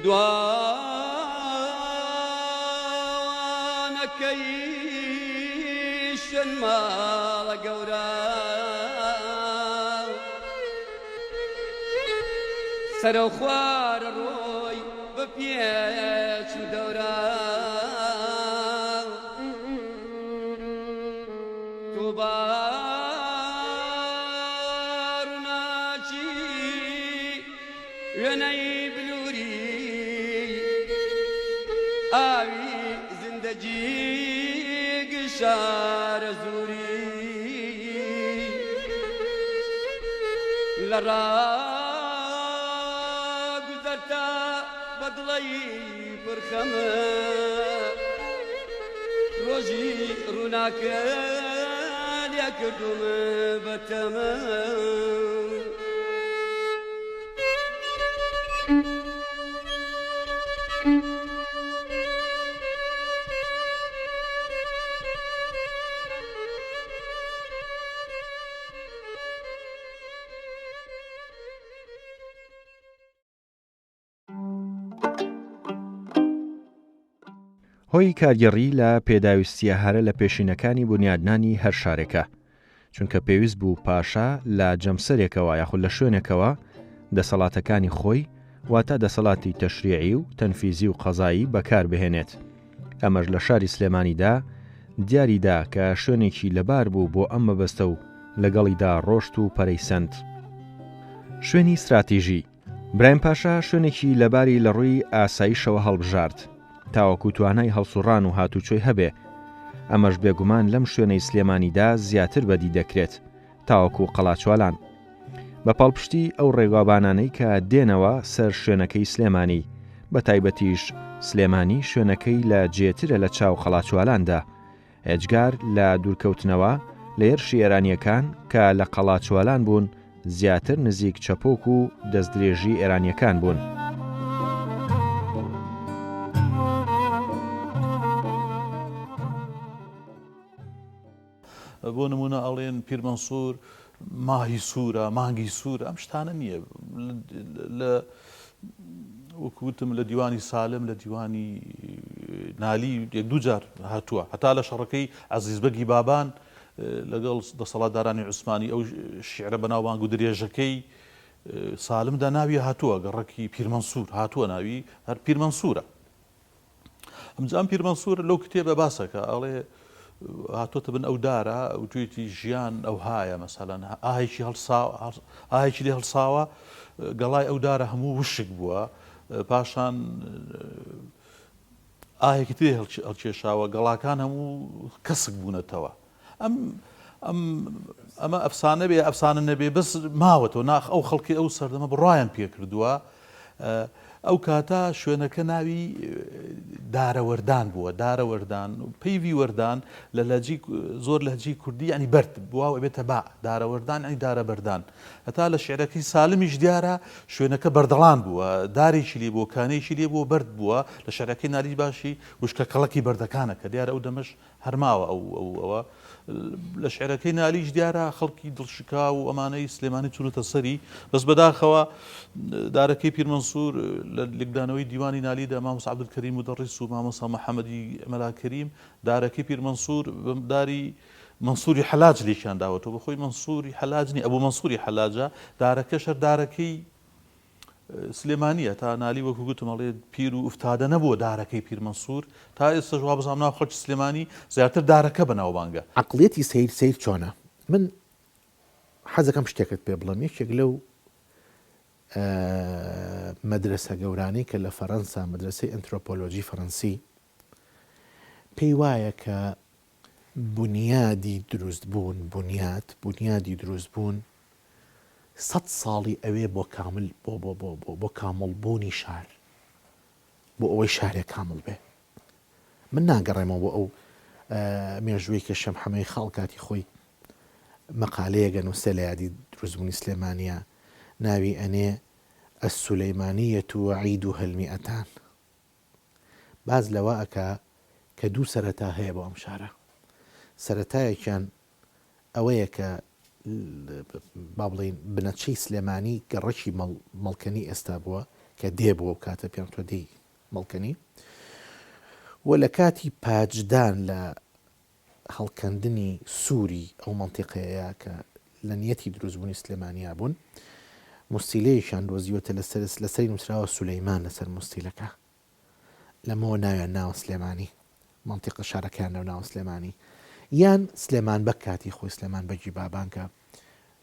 دوانەکەی شوێن ماڵە گەورە سەرەوخوارە ڕۆی بە پێچ و دەورە تۆ باڕووناکی وێنەی بلووری ئاوی زیندەگی گشارە زووری لە ڕاگوزەرتا بە دڵەی پڕ خەمە ڕۆژی ڕووناکە لێ کردووم بە تەمە. هۆی کارگێڕی لە پێداویستییە هەرە لە پێشینەکانی بونیادنانی هەر شارێکە، چونکە پێویست بوو پاشا لە جەمسەرێکەوە یاخود لە شوێنێکەوە دەسەڵاتەکانی خۆی واتە دەسەڵاتی تەشریعی و تەنفیزی و قەزایی بەکار بهێنێت. ئەمەش لە شاری سلێمانیدا دیاری دا کە شوێنێکی لەبار بوو بۆ ئەم مەبەستە و لەگەڵیدا ڕۆشت و پەرەی سەند. شوێنی ستراتیژی، برایم پاشا شوێنێکی لەباری لە ڕووی ئاسایشەوە هەڵبژارد، تاوەکو توانای هەڵسوڕان و هاتوچۆی هەبێ، ئەمەش بێگومان لەم شوێنەی سلێمانیدا زیاتر بەدی دەکرێت تاوەکو قەڵاچوالان. بە پاڵپشتی ئەو ڕێگاوبانانەی کە دێنەوە سەر شوێنەکەی سلێمانی، بە تایبەتیش سلێمانی شوێنەکەی لە جێترە لە چاو قەڵاچوالاندا، ئێجگار لە دوورکەوتنەوە لە هێرشی ئێرانییەکان کە لە قەڵاچوالان بوون زیاتر نزیک چەپۆک و دەستدرێژی ئێرانییەکان بوون. بۆ نموونە ئەڵێن پیرمەنسوور ماهی سوورە، مانگی سوورە، ئەم شتانە نییە. لە وەکو وتم لە دیوانی سالم، لە دیوانی نالی یەک دوو جار هاتووە. هەتا لە شەڕەکەی عەزیز بەگی بابان لەگەڵ دەسەڵاتدارانی عوسمانی ئەو شیعرە بەناوبانگ و درێژەکەی سالمدا ناوی هاتووە، گەڕەکی پیرمەنسوور هاتووە ناوی هەر پیرمەنسوورە. ئەمجا ئەم پیرمەنسوور لەو کتێبە باسەکە ئەڵێ هاتۆتە بن ئەو دارە وتوێتی ژیان ئەوهایە مەسەلەن ئاهێکی هەڵسا ئاهێکی لێ هەڵساوە گەڵای ئەو دارە هەموو وشک بووە پاشان ئاهێکی تری هەڵکێشاوە گەڵاکان هەموو کەسک بوونەتەوە ئەم ئەم ئەمە ئەفسانە بێ ئەفسانە نەبێ بەس ماوەتەوە ناخ ئەو خەڵکی ئەو سەردەمە بڕوایان پێکردووە ئەو کاتە شوێنەکە ناوی دارەوەردان بووە دارەوەردان پەیوی وەردان لە لەجی زۆر لەهجی کوردی ینی بەرد بواو ئەبێتە با دارەوەردان ئەی دارە بەردان هەتا لە شعرەکەی سالمیش دیارە شوێنەکە بەردەڵان بووە دارێکی لێ بووە کانێکی لێ بووە بەرد بووە لە شعرەکەی نالی باشی وشکە کەڵەکی بەردەکانە کە دیارە ئەو دەمەش هەر ماوە ئەو ئەو ئەوە لە شعرەکەی نالیش دیارە خەڵکی دڵشکاو و ئەمانەی سلێمانی چونەتە سەری بەس بەداخەوە دارەکەی پیرمەنسوور لە لێکدانەوەی دیوانی نالیدا مامۆستا عەبدولکەریم مودەڕیس و مامۆستا محەممەدی مەلا کەریم دارەکەی پیرمەنسوور بە داری مەنسووری حەلاج لێکیان داوەتەوە بەخۆی مەنسووری حەلاج نییە ئەبوو مەنسووری حەلاجە دارەکەش هەر دارەکەی سلێمانیە تا نالی وەکو گوتم ئەڵێ پیر و ئوفتادە نەبووە دارەکەی پیر مەنسوور تا ئێستەش وابزانم ناو خەڵکی سلێمانی زیاتر دارەکە بەناوبانگە. عەقڵیەتی سەیر سەیر چۆنە؟ من حەزەکەم شتێکت پێ بڵێم یەکێک لەو مەدرەسە گەورانەی کە لە فەرەنسا مەدرەسەی ئەنترۆپۆلۆجی فەرەنسی پێی وایە کە بونیادی دروست بوون بونیاد بونیادی دروست بوون سەت ساڵی ئەوێ بۆ کامل بۆ بۆ بۆ بۆ بۆ کامڵ بوونی شار بۆ ئەوەی شارێک کامڵ بێ من ناگەڕێمەوە بۆ ئەو مێژووی کە شەم حەمەی خاڵ کاتی خۆی مەقالەیەک ئەنووسێ لە یادی دروستبوونی سلێمانیە ناوی ئەنێ السلیمانیە وعیدها المئتان باس لەوە ئەکا کە دوو سەرەتا هەیە بۆ ئەم شارە سەرەتایەکیان ئەوەیە کە با بڵێین بنەچەی سلێمانی گەڕەکی مەڵکەنی ئێستا بووە. کە دێ بووە ئەو کاتە پێیان وتوە دێی مەڵکەنی و لە کاتی پاجدان لە هەڵکەندنی سووری ئەو مەنتیقەیەیا کە لە نیەتی دروستبوونی سلێمانیا بوون، موستیلەیەکیان دۆزیوەتە لەسەر لەسەری نووسراوە سولەیمان لەسەر موستیلەکە. لەمەوە ناویان ناوە سلێمانی. مەنتیقە شارەکەیان لەو ناوە سلێمانی. یان سلێمان بەگ کاتی خۆی سلێمان بەگی بابان کە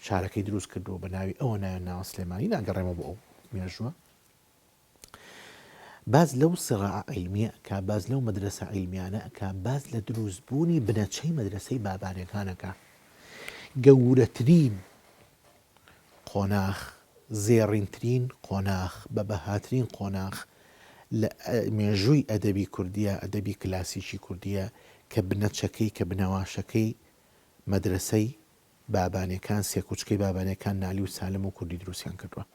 شارەکەی دروست کردووە بە ناوی ئەوە ناویان ناوە سلێمانی ناگەڕێمەوە بۆ ئەو مێژووە. باس لەو صراعە عیلمیە ئەکا، باس لەو مەدرەسە عیلمیانە ئەکا، باس لە دروست بوونی بنەچەی مەدرەسەی بابانەکان ئەکا. گەورەترین قۆناخ، زێڕینترین قۆناخ، بە بەهاترین قۆناخ لە مێژووی ئەدەبی کوردیە، ئەدەبی کلاسیکی کوردیە کە بنەچەکەی، کە بنەواشەکەی مەدرەسەی بابانەکان، سێکوچکەی بابانەکان نالی و سالم و کوردی دروستیان کردووە.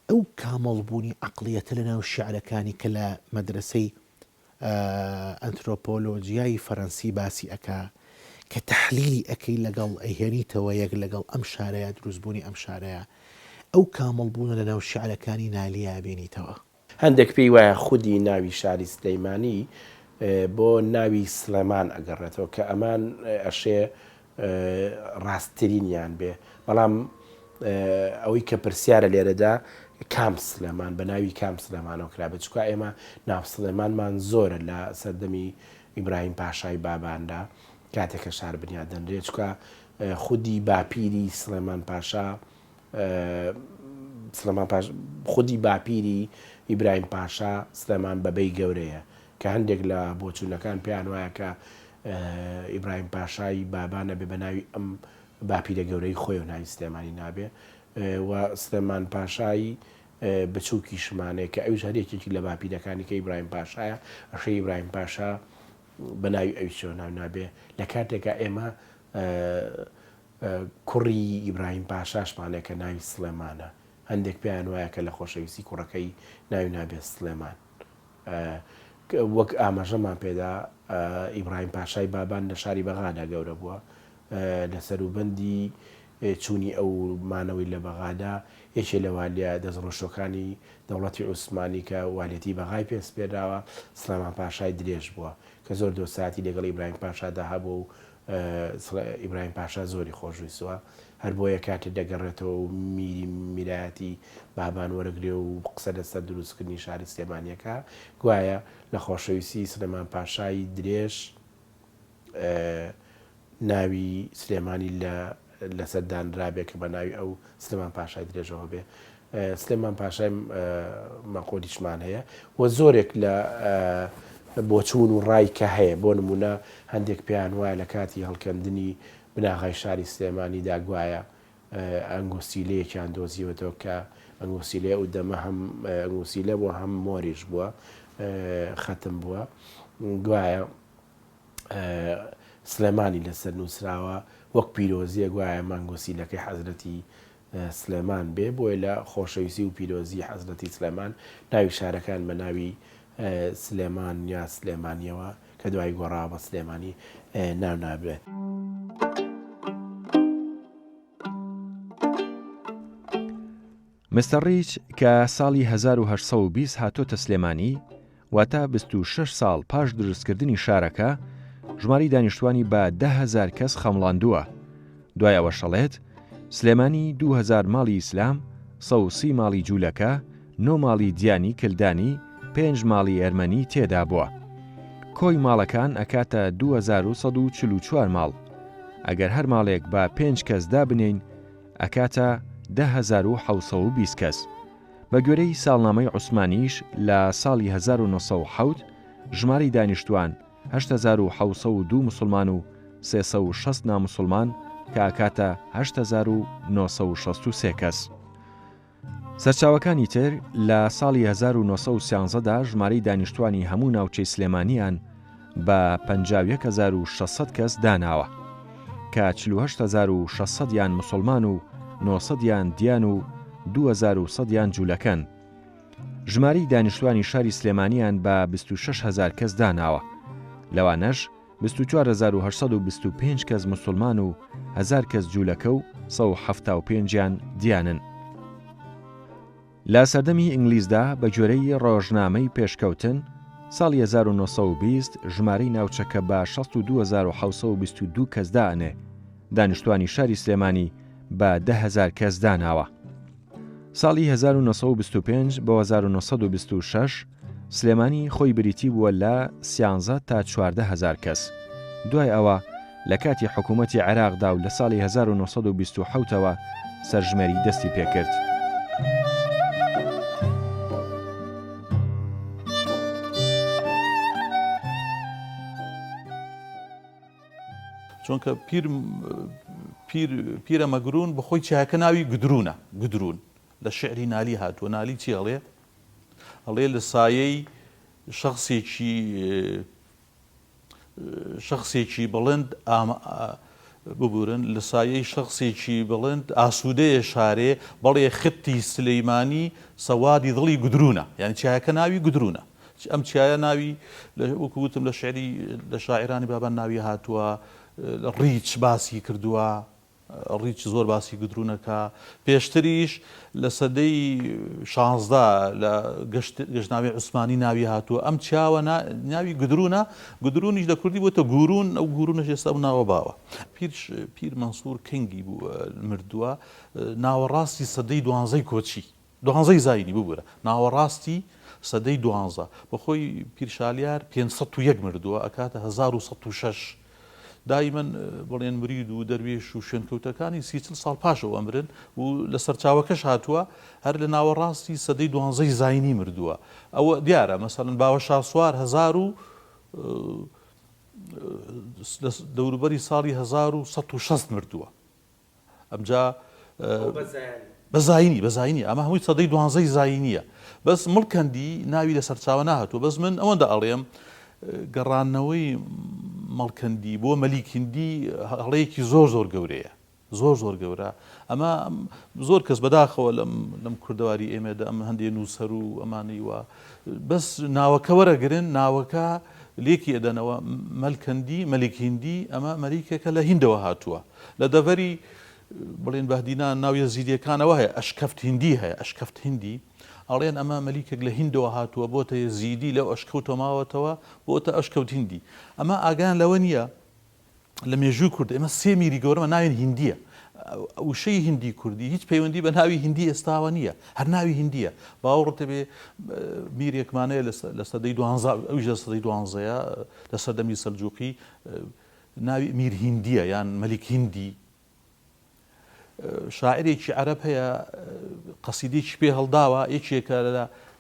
ئەو کامڵبوونی عەقڵیەتە لەناو شیعرەکانی کە لە مەدرەسەی ئەنترۆپۆلۆجیای فەرەنسی باسی ئەکا کە تەحلیلی ئەکەی لەگەڵ ئەیهێنیتەوە یەک لەگەڵ ئەم شارەیا دروستبوونی ئەم شارەیا ئەو کامڵبوونە لەناو شیعرەکانی نالیا بینیتەوە. هەندێک پێی وایە خودی ناوی شاری سلیمانی بۆ ناوی سڵێمان ئەگەڕێتەوە کە ئەمان ئەشێ ڕاستترینیان بێ بەڵام ئەوەی کە پرسیارە لێرەدا کام سلێمان بە ناوی کام سلێمانەوە کرابێت چکا ئێمە ناو سلێمانمان زۆرە لە سەردەمی ئیبراهیم پاشای باباندا کاتێک کە شار بنیاد دەنرێت چکا خودی باپیری سلێمان پاشا سلێمان پاش خودی باپیری ئیبراهیم پاشا سلێمان بەبەی گەورەیە کە هەندێک لە بۆچوونەکان پێیان وایە کە ئیبراهیم پاشای بابان ئەبێ بە ناوی ئەم باپیرە گەورەی خۆیەوە ناوی سلێمانی نابێ و سلێمان پاشای بچووکیشمانەیە کە ئەویش هەر یەکێکی لە باپیرەکانی کە ئیبراهیم پاشایە ئەشێ ئیبراهیم پاشا بە ناوی ئەویشەوە ناو نابێ لە کاتێکا ئێمە کوڕی ئیبراهیم پاشاشمانەیە کە ناوی سڵێمانە هەندێک پێیان وایە کە لە خۆشەویستی کوڕەکەی ناوی نابێت سڵێمان. وەک ئاماژەمان پێدا ئیبراهیم پاشای بابان لە شاری بەغادا گەورە بووە. لە سەروبەندی چوونی ئەو مانەوەی لە بەغادا یەکێ لە والیە دەستڕۆشتووەکانی دەوڵەتی عوسمانی کە والێتی بەغای پێ سپێراوە سڵێمان پاشای درێژ بووە کە زۆر دۆستایەتی لەگەڵ ئیبراهیم پاشادا هەبووە و ئیبراهیم پاشا زۆری خۆشویستوە هەر بۆیە کاتێ دەگەڕێتەوە و میری میرایەتی بابان وەرەگرێ و قسە لەسەر دروستکردنی شاری سلێمانیەکە گوایە لە خۆشەویستی سلێمان پاشای درێژ ناوی سلێمانی لە لەسەر دانرابێ کە بە ناوی ئەو سلێمان پاشای درێژەوە بێ سلێمان پاشای مەقۆلیشمان هەیە و زۆرێک لە بۆچوون و ڕای کە هەیە بۆ نمونە هەندێک پێیان وایە لە کاتی هەڵکەندنی بناغای شاری سلێمانیدا گوایە ئەنگوستیلەیەکیان دۆزیوەتەوە کە ئەنگوستیلەی ئەو دەمە هەم ئەنگوستیلە بووە هەم مۆریش بووە خەتم بووە گوایە سلێمانی لەسەر نووسراوە وەک پیرۆزیە گوایە مانگۆسیلەکەی حەزرەتی سلێمان بێ بۆیە لە خۆشەویستی و پیرۆزی حەزرەتی سلێمان ناوی شارەکان بە ناوی سلێمان یا سلێمانیەوە کە دوای گۆڕاوە بە سلێمانی ناو نابرێت. مستەر ڕیچ کە ساڵی 1820 هاتۆتە سلێمانی، واتە 26 ساڵ پاش دروستکردنی شارەکە، ژمارەی دانیشتوانی بە 10,000 کەس خەمڵاندووە. دوای ئەوەش ئەڵێت، سلێمانی 2000 ماڵی ئیسلام، 130 ماڵی جوولەکە، نۆ ماڵی دیانی کلدانی، پێنج ماڵی ئەرمەنی تێدابووە. کۆی ماڵەکان ئەکاتە 2144 ماڵ. ئەگەر هەر ماڵێک بە پێنج کەس دابنێین ئەکاتە 10720 کەس. بە گوێرەی ساڵنامەی عوسمانیش لە ساڵی 1907 ژمارەی دانیشتوان 8702 موسڵمان و 360 ناموسڵمان کە ئەکاتە 8963 کەس. سەرچاوەکانی تر لە ساڵی 1913 دا ژمارەی دانیشتوانی هەموو ناوچەی سلێمانیان بە 51600 کەس داناوە کە 48600 یان مسوڵمان و 900 یان دیان و 2100 یان جولەکەن. ژمارەی دانیشتوانی شاری سلێمانیان بە 26000 کەس داناوە لەوانەش 24825 کەس مسوڵمان و هەزار کەس جولەکە و 175 یان دیانن. لە سەردەمی ئینگلیزدا بە گوێرەی ڕۆژنامەی پێشکەوتن، ساڵی 1920 ژمارەی ناوچەکە بە 62722 کەس دائەنێ، دانیشتوانی شاری سلێمانی بە 10,000 کەس داناوە. ساڵی 1925 بۆ 1926 سلێمانی خۆی بریتی بووە لە سیانزە تا 14 هەزار کەس. دوای ئەوە لە کاتی حکوومەتی عێراقدا و لە ساڵی 1927 ەوە سەرژمێری دەستی پێکرد. چونکە پیر پیر پیرە مەگرون بەخۆی چیاکە ناوی گدرونە گدرون لە شعری نالی هاتووە نالی چی ئەڵێ ئەڵێ لە سایەی شخصێکی شخصێکی بڵند ببورن لە سایەی شخصێکی بڵند ئاسوودەیە شارێ بەڵێ ختی سلەیمانی سەوادی دڵی گدرونە یعنی چیاکە ناوی گدرونە ئەم چیایە ناوی وەکو وتم لە شعری لە شاعیرانی بابان ناوی هاتووە، ڕیچ باسی کردووە، ڕیچ زۆر باسی گدروونەکە، پێشتریش لە سەدەی شانزدە لە گەشتنامەی عوسمانی ناوی هاتووە، ئەم چیاوە ناوی گدروونە، گدروونیش لە کوردی بۆتە گوروون، ئەو گوروونەش ئێستا ئەو ناوە باوە. پیر پیر مەنسوور کەنگی بوو مردووە، ناوەڕاستی سەدەی دوانزەی کۆچی. دوانزەی زاینی ببورە ناوەڕاستی سەدەی دوانزە بەخۆی پیرشالیار 501 مردووە ئەکاتە 1106 دایمەن بڵێن مرید و دەروێش و شوێنکەوتەکانی سی چل ساڵ پاشەوە ئەمرن و لە سەرچاوەکەش هاتووە هەر لە ناوەڕاستی سەدەی دوانزەی زاینی مردووە ئەوە دیارە مەسەلەن باوە شاسوار هەزار و لە دەوروبەری ساڵی 1160 مردووە ئەمجا بە زاینی بە زاینی ئەمە هەمووی سەدەی دوانزەی زاینیە بەس مڵکەندی ناوی لە سەرچاوە ناهاتووە بەس من ئەوەندە ئەڵێم گەڕانەوەی مەڵکەندی بۆ مەلیک هندی هەڵەیەکی زۆر زۆر گەورەیە زۆر زۆر گەورە ئەمە زۆر کەس بەداخەوە لەم لەم کوردەواری ئێمەدا ئەم هەندێ نووسەر و ئەمانەی وا بەس ناوەکە وەرەگرن ناوەکە لێکی ئەدەنەوە مەلکەندی مەلیک هندی ئەمە مەلیکێکە لە هندەوە هاتووە لە دەڤەری بڵێن بەهدینان ناو یەزیدیەکانەوە هەیە ئەشکەفت هندی هەیە ئەشکەفت هندی ئەڵێن ئەمە مەلیکێک لە هندەوە هاتووە بۆتە یەزیدی لەو ئەشکەوتە ماوەتەوە بۆتە ئەشکەوت هندی ئەمە ئاگایان لەوە نییە لە مێژووی کورد ئێمە سێ میری گەورەمە ناوێن هندیە وشەی هندی کوردی هیچ پەیوەندی بە ناوی هندی ئێستاوە نییە هەر ناوی هندیە باوەڕتە بێ میرێکمانەیە لە سەدەی دوانزە ئەویش لە سەدەی دوانزەیە لە سەردەمی سەلجوقی ناوی میر هیندیە یان مەلیک هیندی شاعرێکی عەرەب هەیە قەسیدێکی پێ هەڵداوە یەکێکە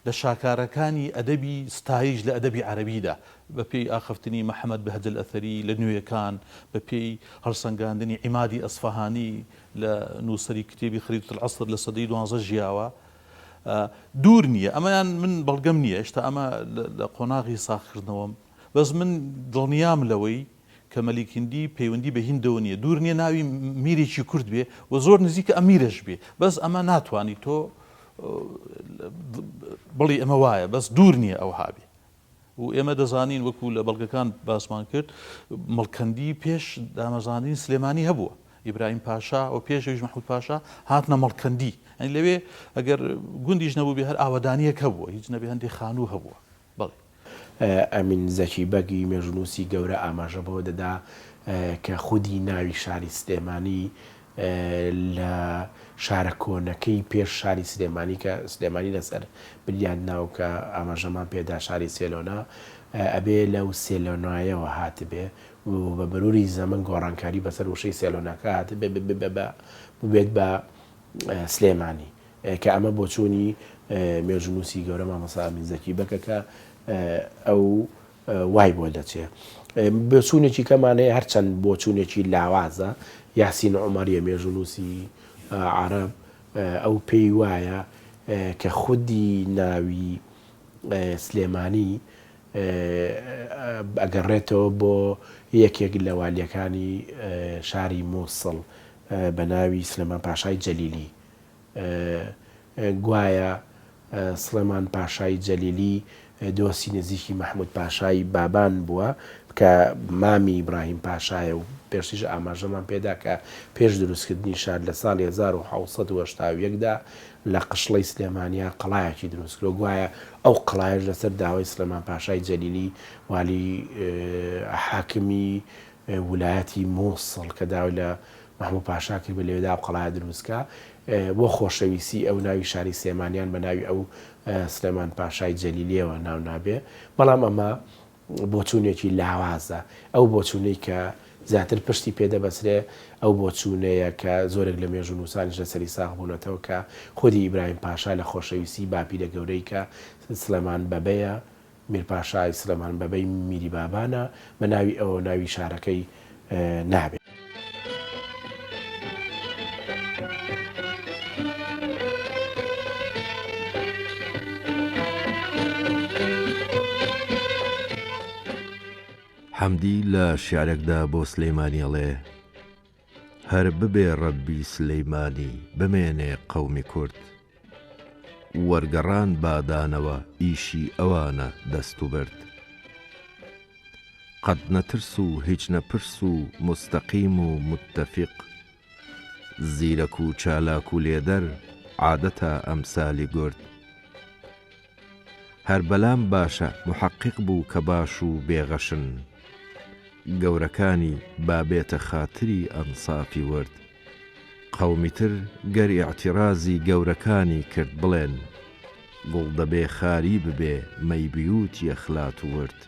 لە شاکارەکانی ئەدەبی ستایش لە ئەدەبی عەرەبیدا بەپێی ئاخفتنی محەممەد بەهجە ئەثەری لە نوێیەکان بەپێی هەڵسەنگاندنی عیمادی ئەسفەهانی لە نووسەری کتێبی خریطە العصر لە سەدەی دوانزە ژیاوە دوور نییە ئەمەیان من بەڵگەم نییە هێشتا ئەمە لە قۆناغی ساغکردنەوەم بەس من دڵنیام لەوەی کە مەلیک هیندی پەیوەندی بە هیندەوە نیە دوور نیە ناوی میرێکی کورد بێ و زۆر نزیکە ئەم میرەش بێ بەس ئەمە ناتوانی تۆ بڵی ئەمە وایە بەس دوور نییە ئەوها بێ و ئێمە دەزانین وەکو لە بەڵگەکان باسمان کرد مەڵکەندی پێش دامەزاندنی سلێمانی هەبووە ئیبراهیم پاشا و پێش ئەویش مەحمود پاشا هاتنە مەڵکەندی ئەنی لەوێ ئەگەر گوندیش نەبوو بێ هەر ئاوەدانیەک هەبووە هیچ نەبێ هەندێک خانوو هەبووە بەڵێ. ئەمین زەکی بەگی مێژوونووسی گەورە ئاماژە بەوە دەدا کە خودی ناوی شاری سلێمانی لە شارە کۆنەکەی پێش شاری سلێمانی کە سلێمانی لەسەر بنیاد ناو کە ئاماژەمان پێدا شاری سێلۆنا ئەبێ لەو سێلۆنایەوە هاتبێ و بە مروری زەمەن گۆڕانکاری بەسەر وشەی سێلۆناکە هاتبێ ببێت بە سلێمانی. کە ئەمە بۆچوونی مێژوونووسی گەورە مامۆستا ئەمین زەکی بەکە کە ئەو وای بۆ دەچێ. بۆچوونێکی کەمان هەیە هەرچەند بۆچوونێکی لاوازە، یاسین عومەریە مێژوونووسی عەرەب ئەو پێی وایە کە خودی ناوی سلێمانی ئەگەڕێتەوە بۆ یەکێک لە والیەکانی شاری مووسڵ بە ناوی سلێمان پاشای جەلیلی. گوایە سڵێمان پاشای جەلیلی دۆستی نزیکی مەحمود پاشای بابان بووە کە مامی ئیبراهیم پاشایە و. پێشتریش ئاماژەمان پێدا کە پێش دروستکردنی شار لە ساڵی 1781 دا لە قشڵەی سلێمانیا قەڵایەکی دروستکرد و گوایە ئەو قەڵایەش لەسەر داوای سڵێمان پاشای جەلیلی والی حاکمی ولایەتی موسڵ کە داوای لە مەحموو پاشا کرد بێ لەوێدا ئەو قەڵایە دروست کا بۆ خۆشەویستی ئەو ناوی شاری سلێمانیان بە ناوی ئەو سلێمان پاشای جەلیلیەوە ناو نابێ بەڵام ئەمە بۆچوونێکی لاوازە ئەو بۆچوونەی کە زیاتر پشتی پێ دەبەسرێ ئەو بۆچوونەیە کە زۆرێک لە مێژوونووسانیش لەسەری ساغ بوونەتەوە کە خودی ئیبراهیم پاشا لە خۆشەویستی باپیرە گەورەی کە سڵێمان بەبەیە میرپاشای سڵێمان بەبەی میری بابانە، بە ناوی ئەوەوە ناوی شارەکەی نابێ. حەمدی لە شیعرێکدا بۆ سلەیمانی ئەڵێ، هەر ببێ ڕەبی سلەیمانی بمێنێ قەومی کورد. وەرگەڕان بادانەوە ئیشی ئەوانە دەست و برد. قەت نەترس و هیچ نەپرس و موستەقیم و موتەفیق. زیرەک و چالاک و لێدەر عادەتا ئەمسالی گورد. هەر بەلام باشە موحەقیق بوو کە باش و بێ غەشن. گەورەکانی با بێتە خاتری ئەنسافی ورد. قەومی تر گەر ئیعتیرازی گەورەکانی کرد بڵێن، گوڵ دەبێ خاری ببێ مەی بیوت یەخلات و ورد.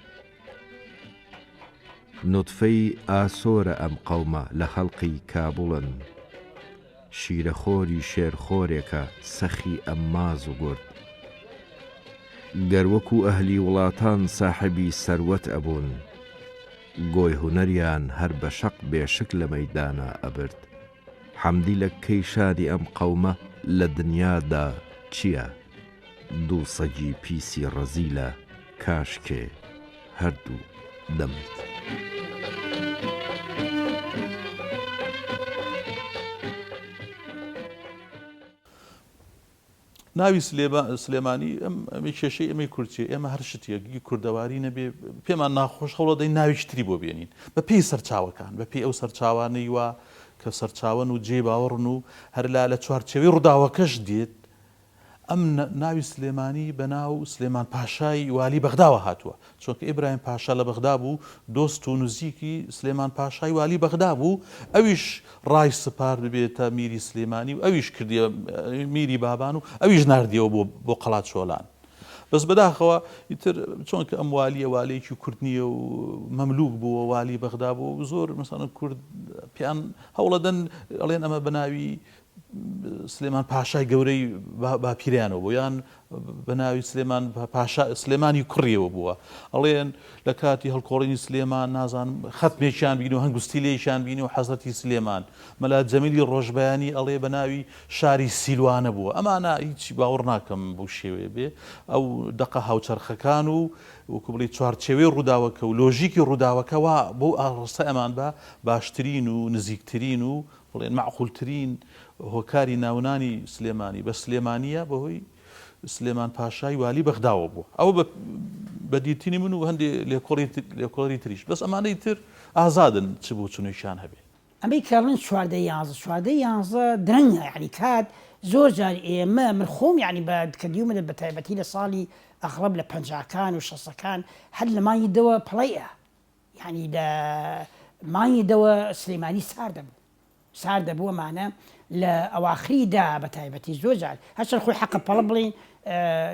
نوتفەی ئاسۆرە ئەم قەومە لە خەڵقی کابوڵن. شیرەخۆری شێرخۆرێکە سەخی ئەمماز و گورد. گەر وەکو ئەهلی وڵاتان ساحێبی سەروەت ئەبوون، گۆی هونەریان هەر بە شەق بێ شک لە مەیدانا ئەبرد. حەمدی لە کەی شانی ئەم قەومە لە دنیا دا چیە؟ دوو سەگی پیسی ڕەزیلە کاشکێ هەردوو دەمرد. ناوی سلێمانی ئەم کێشەی ئێمەی کورد چیە ئێمە هەر شتێک ی کوردەواری نەبێ پێمان ناخۆش هەوڵەدەین ناوێکی تری بۆ بێنین بە پێی سەرچاوەکان بە پێی ئەو سەرچاوانەی وا کە سەرچاوەن و جێی باوەڕن و هەر لا لە چوارچێوەی ڕووداوەکەش دێت ئەم ناوی سلێمانی بە ناو سلێمان پاشای والی بەغداوە هاتووە، چونکە ئیبراهیم پاشا لە بەغدا بوو، دۆست و نزیکی سلێمان پاشای والی بەغدا بوو، ئەویش ڕای سپارد ببێتە میری سلێمانی و ئەویش کردیە میری بابان و ئەویش ناردیەوە بۆ بۆ قەڵاچۆلان. بەس بەداخەوە ئیتر چۆنکە ئەم والیە والێکی کورد نییە و مەملوک بووە والی بەغدا بوو و زۆر مەسەلەن کورد پێیان هەوڵەدەن ئەڵێن ئەمە بە ناوی سلێمان پاشای گەورەی باپیرەیانەوە بوو یان بە ناوی سلێمان پاشا سلێمانی کوڕیەوە بووە ئەڵێن لە کاتی هەڵکۆڵینی سلێمان نازانم خەتمێکیان بین و هەنگوستیلەیەکیان بینی و حەزرەتی سلێمان مەلا جەمیلی ڕۆژبەیانی ئەڵێ بە ناوی شاری سیلوانە بووە ئەمانە هیچ باوەڕ ناکەم بەو شێوەیە بێ ئەو دەقە هاوچەرخەکان و وەکو بڵێی چوارچێوەی ڕووداوەکە و لۆژیکی ڕووداوەکە وا بەو ئاڕاستە ئەمان بە باشترین و نزیکترین و بڵێن مەعقولترین هۆکاری ناونانی سلێمانی بە سلێمانییە بەهۆی سلێمان پاشای والی بەغداوە بووە. ئەوە بە بە دیتنی من و هەندێ لێکۆڵەری تریش. بەس ئەمانەی تر ئازادن چ بۆچوونێکیان هەبێ. ئەمەی کە ئەڵێن 14 یانزە 14 یانزە درەنگە یانی کات زۆر جار ئێمە من خۆم یانی بە کە دیومە بە تایبەتی لە ساڵی ئەغڵب لە پەنجاکان و شەستەکان هەر لە مانگی دەوە پڵەیە یانی لە مانگی دەوە سلێمانی سارد دەبوو سارد دەبوو ئەمانە لە ئەواخری دا بە تایبەتی زۆر جار هەرچەند خۆی حەقە پەڵە بڵین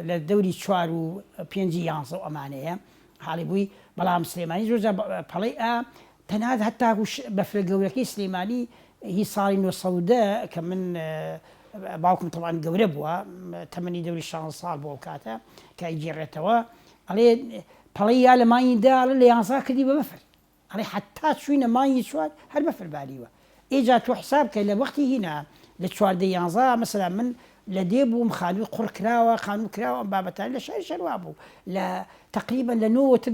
لە دەوری چوار و پێنجی یانزە و ئەمانەیە حاڵی بووی بەڵام سلێمانی زۆر جار پەڵەی ئا تەنات هەتاکو بەفرە گەورەکەی سلێمانی هی ساڵی 910 کە من باوکم تەوان گەورە بووە تەمەنی دەوری 16 ساڵ بۆ ئەو کاتە کە ئەیگێڕێتەوە ئەڵێ پەڵەی یا لە مانگی دە ئەڵێ لە یانزا کردی بە بەفر ئەڵێ حەتا چوینە مانگی چوار هەر بەفر باریوە ئیجا تۆ حساب کە لە وەختی هینا لە چواردە یانزا مەسەلا من لە دێ بووم خانووی قوڕ کراوە خانوو کراوە ئەم بابەتانە لە شاری شەروا بوو لە تقریبا لە نۆوە تر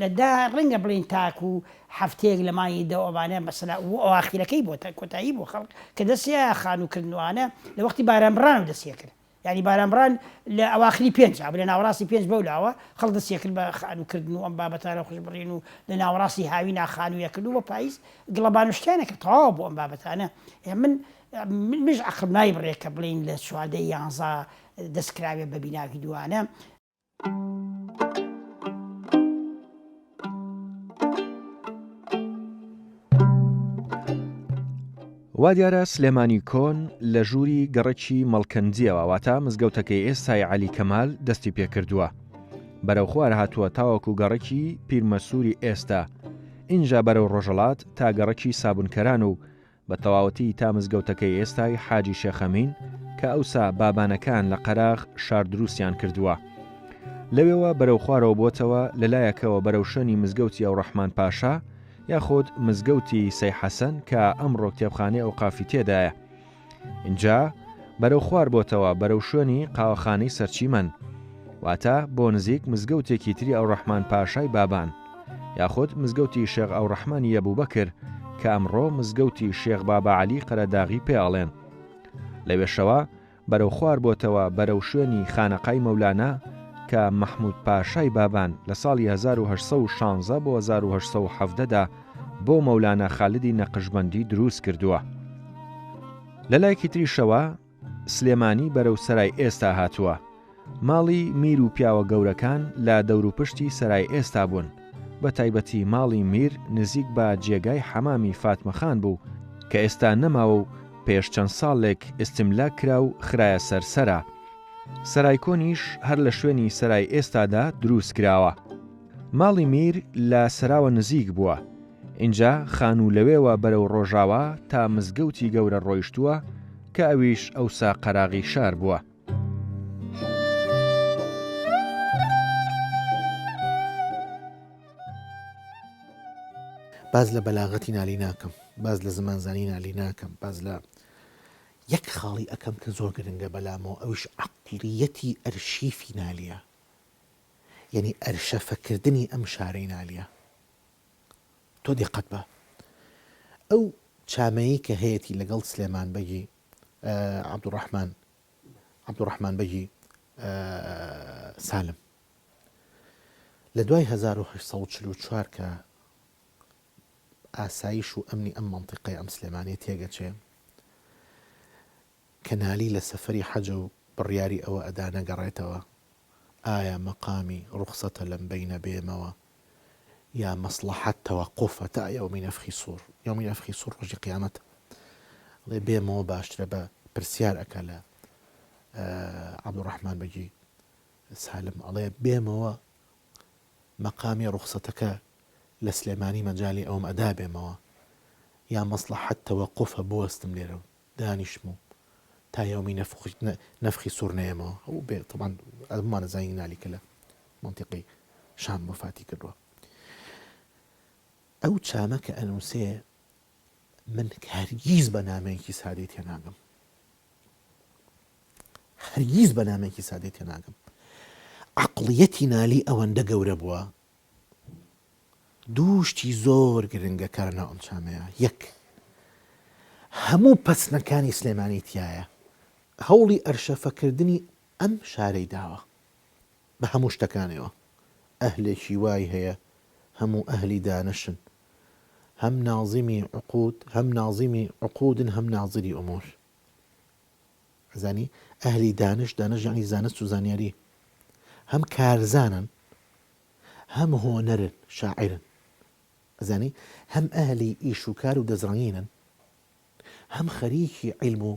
لە دا ڕەنگە بڵێین تاکو هەفتەیەک لە مانگی دە ئەوانە مەسەلا و ئەواخیرەکەی بۆ کۆتایی بۆ خەڵک کە دەستیا خانوو کردنوانە لە وەختی باران بڕانەوە دەستیە کرد. یانی بارانبڕان لە ئەواخری پێنجا بوو، لە ناوەڕاستی پێنج بەو لاوە خەڵک دەستی ئەکرد بە خانوو کردن و ئەم بابەتانە خوش بڕین و لە ناوەڕاستی هاوینا خانووی ئەکرد و بۆ پاییز گڵەبان و شتیان ئەکرد تەواو بوو ئەم بابەتانە. ئێ من منیش عەقڵم نایبڕێ کە بڵێین لە چواردەی یانزە دەست کراوێ بە بیناوی دووانە. وا دیارە سلێمانی کۆن لە ژووری گەڕەکی مەڵکەندییەوە واتە مزگەوتەکەی ئێستای عەلی کەمال دەستی پێکردووە. بەرەو خوار هاتووە تاوەکو گەڕەکی پیرمەسووری ئێستا، ئینجا بەرەو ڕۆژەڵات تا گەڕەکی سابوونکەران و بە تەواوەتی تا مزگەوتەکەی ئێستای حاجی شێخەمین کە ئەوسا بابانەکان لە قەراغ شار دروستیان کردووە. لەوێوە بەرەو خوارەوە بۆتەوە لە لایەکەوە بەرەو شوێنی مزگەوتی ئەوڕەحمان پاشا یاخود مزگەوتی سەی حەسەن کە ئەمڕۆ کتێبخانەی ئەوقافی تێدایە. ئینجا بەرەو خوار بۆتەوە بەرەو شوێنی قاوەخانەی سەرچیمەن واتە بۆ نزیک مزگەوتێکی تری ئەوڕەحمان پاشای بابان یاخود مزگەوتی شێخ ئەوڕەحمانی ئەبوبەکر کە ئەمڕۆ مزگەوتی شێخ بابا عەلی قەرەداغی پێ ئەڵێن لەوێشەوە بەرەو خوار بۆتەوە بەرەو شوێنی خانەقای مەولانا کە مەحمود پاشای بابان لە ساڵی 1816 بۆ 1817 دا بۆ مەولانا خالدی نەقشبەندی دروست کردووە. لە لایەکی تریشەوە سلێمانی بەرەو سەرای ئێستا هاتووە. ماڵی میر و پیاوە گەورەکان لە دەوروپشتی سەرای ئێستا بوون، بە تایبەتی ماڵی میر نزیک بە جێگای حەمامی فاتمە خان بوو کە ئێستا نەماوە و پێش چەند ساڵێک ئیستملاک کرا و خرایە سەر سەرا. سەرای کۆنیش هەر لە شوێنی سەرای ئێستادا دروست کراوە. ماڵی میر لە سەراوە نزیک بووە، ئینجا خانوو لەوێوە بەرەو ڕۆژاوا تا مزگەوتی گەورە ڕۆیشتووە کە ئەویش ئەوسا قەراغی شار بووە. باس لە بەلاغەتی نالی ناکەم، باس لە زمانزانی نالی ناکەم، باس لە یەک خاڵی ئەکەم کە زۆر گرنگە بەلامەوە ئەویش عەقڵیەتی ئەرشیفی نالیە. یەنی ئەرشەفەکردنی ئەم شارەی نالیە تۆ دیقەت بە ئەو چامەیی کە هەیەتی لەگەڵ سلێمان بەگی عەبدوڕەحمان عەبدوڕەحمان بەگی سالم لە دوای 1944 کە ئاسایش و ئەمنی ئەم منطقەی ئەم سلێمانیە تێگەچێ کە نالی لە سەفەری حەجە و بڕیاری ئەوە ئەدا نەگەڕێتەوە، ئایا مەقامی ڕوخسەتە لەم بەینە بێمەوە یا مەسڵەحەت تەوەقوفە تا یەومی نەفخی سوڕ، یەومی نەفخی سوڕ ڕۆژی قیامەتە، ئەڵێ بێمەوە باشترە بە پرسیار ئەکا لە عەبدوڕەحمان بەگی سالم ئەڵێ بێمەوە مەقامی ڕوخسەتەکە لە سلێمانی مەجالی ئەوەم ئەدا بێمەوە یا مەسڵەحەت تەوەقوفە بوەستم لێرە و دانیشم و تا یەومی نەفخی سوور نەیەمەوە ئەو بێ تەبان ئەمانە زانین نالی کە لە مەنتیقەی شام وەفاتی کردووە ئەو چامە کە ئەنووسێ من هەرگیز بە نامەیەکی سادەی تێناگەم هەرگیز بە نامێکی سادەی تێناگەم عقلیەتی نالی ئەوەندە گەورە بووە دوو شتی زۆر گرنگە کە لەناو ئەم چامەیە، یەک، هەموو پەسنەکانی سلێمانی تیایە، هەوڵی ئەرشەفەکردنی ئەم شارەی داوە بە هەموو شتەکانیەوە، ئەهلێکی وای هەیە هەموو ئەهلی دانشن، هەم نازمی عقود هەم نازمی عقودن هەم نازری ئومور. ئەزانی ئەهلی دانش، دانش یەعنی زانست و زانیاری، هەم کارزانن هەم هۆنەرن، شاعیرن، ئەزانی هەم ئەهلی ئیش و کار و دەستڕەنگینن، هەم خەریکی عیلم و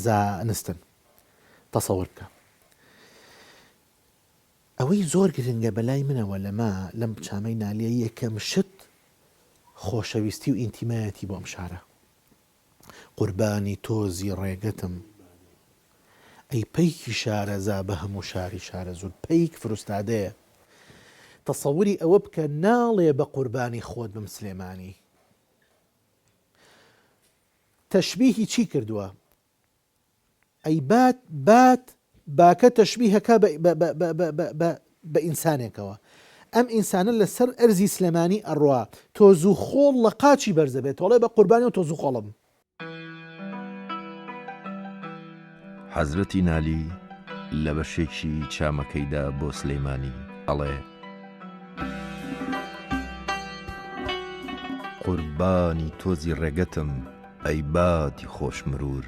زانستن. تەسەور بکە. ئەوەی زۆر گرنگە بەلای منەوە لەمە لەم چامەی نالیە یەکەم شت خۆشەویستی و ئینتیمایەتی بۆ ئەم شارە. قوربانی تۆزی ڕێگەتم ئەی پەیکی شارەزا بە هەموو شاری شارەزوور پەیک فروستادەیە تەسەوری ئەوە بکە ناڵێ بە قوربانی خۆت بم سلێمانی تەشبیهی چی کردووە ئەی بات بات باکە تەشبیهەکە بە بە بە بە بە بە بە بە ئینسانێکەوە ئەم ئینسانە لەسەر ئەرزی سلێمانی ئەڕوا تۆزو خۆڵ لە قاچی بەرزەبێت تۆڵێ بە قوربانی و تۆزو خۆڵم. حەزرەتی نالی لە بەشێکی چامەکەیدا بۆ سلەیمانی ئەڵێ. قوربانی تۆزی ڕێگەتم ئەی بادی خۆش مروور.